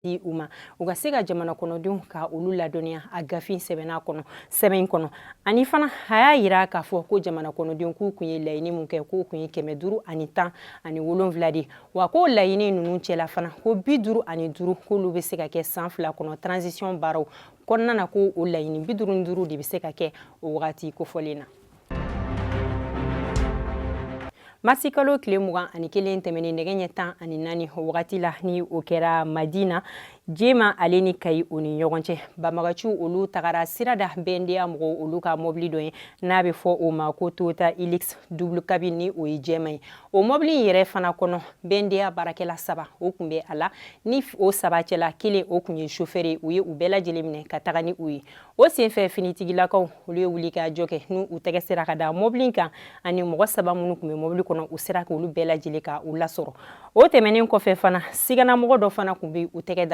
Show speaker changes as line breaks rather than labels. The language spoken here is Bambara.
Di u ma, u ka se ka jamana kɔnɔdenw ka olu ladɔnniya. A gafe sɛbɛnna kɔnɔ, sɛbɛn in kɔnɔ. Ani fana, a y'a yira k'a fɔ ko jamana kɔnɔdenw k'u kun ye laɲini mun kɛ, k'o kun ye 517 de. Wa k'o laɲini ninnu cɛla fana, ko 55, k'olu bɛ se ka kɛ san 2 kɔnɔ transition baaraw kɔnɔna na, ko o laɲini 55 de bɛ se ka kɛ o wagati kofɔlen na. Mars kalo tile 21 tɛmɛnen, nɛgɛ ɲɛ 14 o wagati la, ni o kɛra Madina Jema ale ni Kayi o ni ɲɔgɔn cɛ, banbagaciw olu tagara sira da BNDA mɔgɔw olu ka mɔbili dɔ ye, n'a bɛ fɔ o ma ko Toyota Hilux double cabine, ni o ye jɛman ye. O mɔbili in yɛrɛ fana kɔnɔ, BNDA baarakɛla saba o kun bɛ a la. Ni o saba cɛla, kelen o kun ye chauffeur ye. U ye u bɛɛ lajɛlen minɛ ka taga ni u ye. O senfɛ, finitigilakaw olu ye wuli ka jɔ kɛ, n'u u tɛgɛ sera ka da mɔbili kan ani mɔgɔ saba minnu tun bɛ mɔbili kɔnɔ, u sera k'olu bɛɛ lajɛlen ka u lasɔrɔ. O tɛmɛnen kɔfɛ fana, siganamɔgɔ dɔ fana tun bɛ u tɛgɛ da.